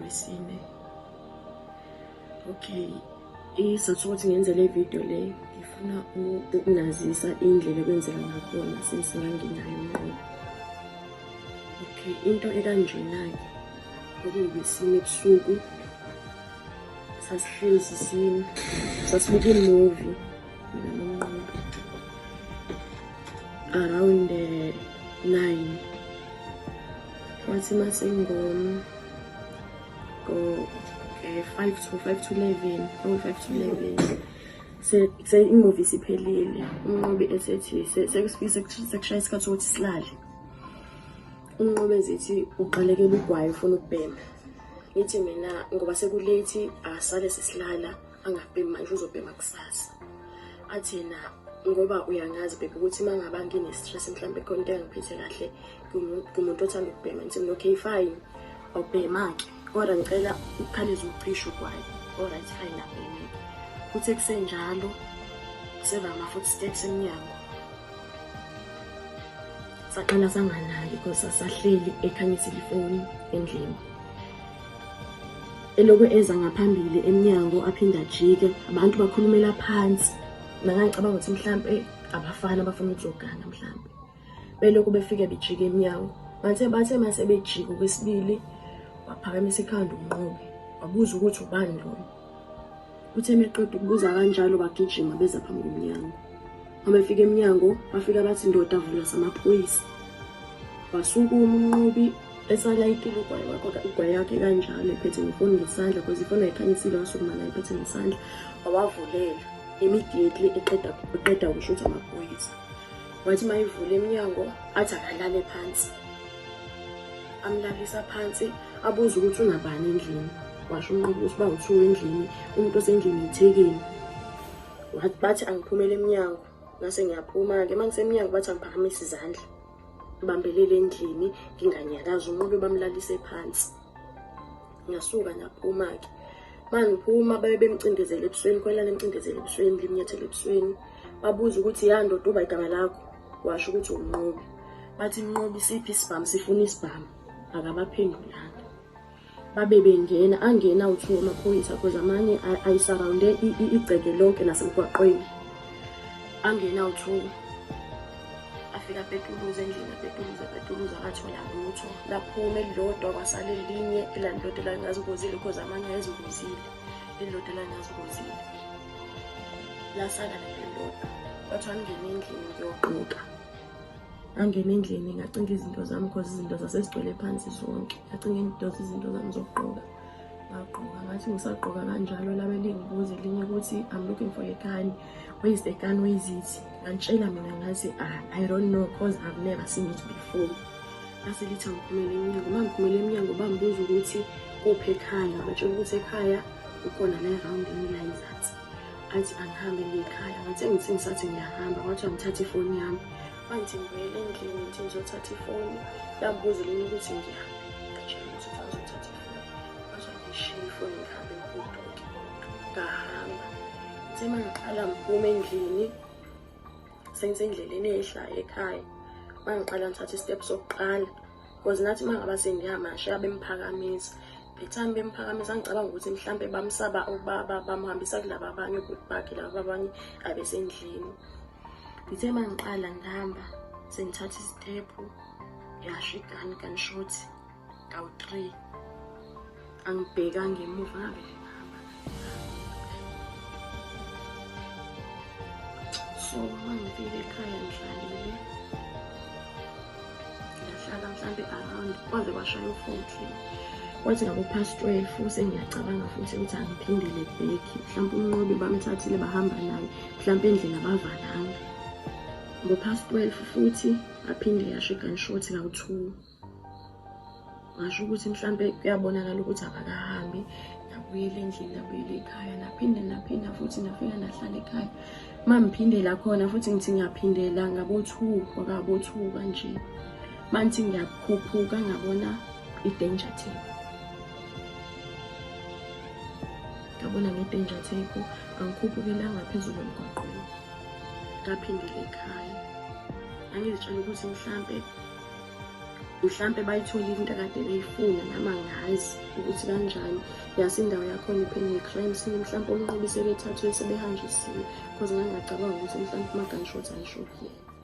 Lwesine. Okay, isizathu sokuthi ngenze le video le, ngifuna ukunazisa indlela ekwenzeka ngakhona since nganginayo uMnqobi. Okay, into ekanjena-ke, kwakuwulwesine ebusuku, sasihlezi sasibuka i-movie mina noMnqobi around 9. Kwathi mase ngo 5 to 11, oh, 5 to 11, se i-movie siphelile, uMnqobi esethi sekushaya isikhathi sokuthi silale. UMnqobi ezithi uqalekela ugwayi, ufuna ukubhema. Ngithi mina ngoba seku-late, asale sesilala, angabhemi manje, uzobhema kusasa. Athi yena ngoba uyangazi baby ukuthi uma ngaba ngine-stress, mhlawumbe khona into engangiphethe kahle, ngumuntu othanda ukubhema. Ngithi mina okay, fine, awubhema-ke, kodwa ngicela ukukhaleza ucishe ugwayi. Alright, fine, abheme-ke. Kuthe kusenjalo seva ama-footsteps emnyango. Saqala sanganaki because sasahleli ekhanyisile ifoni endlini. Elokhu eza ngaphambili emnyango, aphinde ajike, abantu bakhulumela phansi. Ngangicabanga ukuthi mhlampe abafana abafuna ukuzoganga mhlampe. Belokhu befike bejika emnyango. Bathe mase bejika okwesibili, waphakamisa ikhanda uMnqobi, wabuza ukuthi ubani loyo. Uthe meqeda ukubuza kanjalo, bagijima beza phambi komnyango. Uma befika emnyango, bafika bathi, "Ndoda, vula, samaphoyisa." Wasukuma uMnqobi esalayitile ugwayi wakho, ugwayi wakhe kanjalo, ephethe nefoni ngesandla because ifoni ayikhanyisile. Wasukuma naye ephethe ngesandla, wawavulela immediately eqeda kusho ukuthi amaphoyisa. Wathi uma ivula emnyango, athi akalale phansi. Amlalisa phansi, abuze ukuthi unabani endlini. Washo uMnqobi ukuthi bawu-two endlini, umuntu osendlini ithekeni. Bathi angiphumele emnyango, ngase ngiyaphuma-ke. Uma ngisemnyango, bathi angiphakamise izandla, ngibambelele endlini, nginganyakazi. UMnqobi bamlalise phansi. Ngasuka ngaphuma-ke. Uma ngiphuma, babe bemcindezele ebusweni khona lana, emcindezele ebusweni, limnyathele ebusweni. Babuza ukuthi, "Ya ndoda, uba igama lakho?" Washo ukuthi uMnqobi. Bathi, "Mnqobi, siphi isibhamu? Sifuna isibhamu." Akabaphendulanga. Babe bengena, angena awu-two amaphoyisa because amanye ayi-surround-e igceke lonke nasemgwaqweni. Angena awu-two, afika apetuluza endlini, apetuluza, apetuluza, akathola lutho. Laphuma elilodwa, kwasala elinye, elalilodwa lalingazibozile because amanye ayezibozile, elilodwa lalingazibozile, lasala lelilodwa. Kwathiwa angene endlini ngiyogqoka. Angene endlini, ngacinga izinto zami because izinto zasezigcwele phansi zonke. Ngacinga izinto zami zokugqoka, ngagqoka. Ngathi ngisagqoka kanjalo, labe lingibuza elinye ukuthi, "I'm looking for a gun. Where is the gun? Where is it?" Ngantshela mina ngathi, "Ah, I don't know cause I've never seen it before." Lase lithi angiphumele emnyango. Uma ngiphumele emnyango, bambuza ukuthi kuphi ekhaya. Batshela ukuthi ekhaya ukhona la erawundini la ezansi. Athi angihambe ngiyekhaya. Ngathi ngithi ngisathi ngiyahamba, kwathiwa ngithathe ifoni yami. Mangithi ngibuyele endlini, ngithi ngizothatha ifoni, lambuza elinye ukuthi ngiyaphi. Ngatshela ukuthi ngizothatha ifoni. Kwathiwa ngishiye ifoni, ngihambe ngigoduke. Ngahamba. Ngithe uma ngiqala ngiphuma endlini, sengisendleleni ehlayo ekhaya, uma ngiqala ngithatha i-step sokuqala, because nathi uma ngaba sengiyamasha bemphakamisa. The time bemphakamisa, ngicabanga ukuthi mhlampe bamsaba, bamhambisa kulaba abanye ubhuti bakhe, laba abanye abesendlini. Ngithe uma ngiqala ngihamba, sengithatha isitephu, yasho i-gun, gunshot kawu-three. Angibhekanga emuva, ngavele ngahamba. So uma ngifika ekhaya, ngihlalile, ngahlala mhlampe around kwaze kwashaya u-4 o'clock. Kwathi ngabo past 12, sengiyacabanga futhi ukuthi angiphindele back, mhlawumpe uMnqobi bamthathile bahamba naye, mhlawumpe endlini abavalanga. Ngo-past 12 futhi aphinde yasho i-gunshot kawu-two. Ngasho ukuthi mhlampe kuyabonakala ukuthi abakahambi. Ngabuyela endlini, ngabuyela ekhaya, naphinde naphinda futhi, nafika nahlala ekhaya. Uma ngiphindela khona futhi, ngithi ngiyaphindela ngabo-two, kwakabo-two kanje. Uma ngithi ngiyakhuphuka, ngabona i-danger tape. Ngabona nge-danger tape angikhuphukelanga phezulu emgwaqweni, ngaphindela ekhaya. Ngangizitshela ukuthi mhlampe Mhlampe bayitholile into akade beyifuna, nami angazi ukuthi kanjani. Yase indawo yakhona iphenye i-crime scene, mhlampe uMnqobi sebethathwe sebehanjisiwe, because ngangingacabanga ukuthi mhlampe ama-gunshots ayisho kuyena.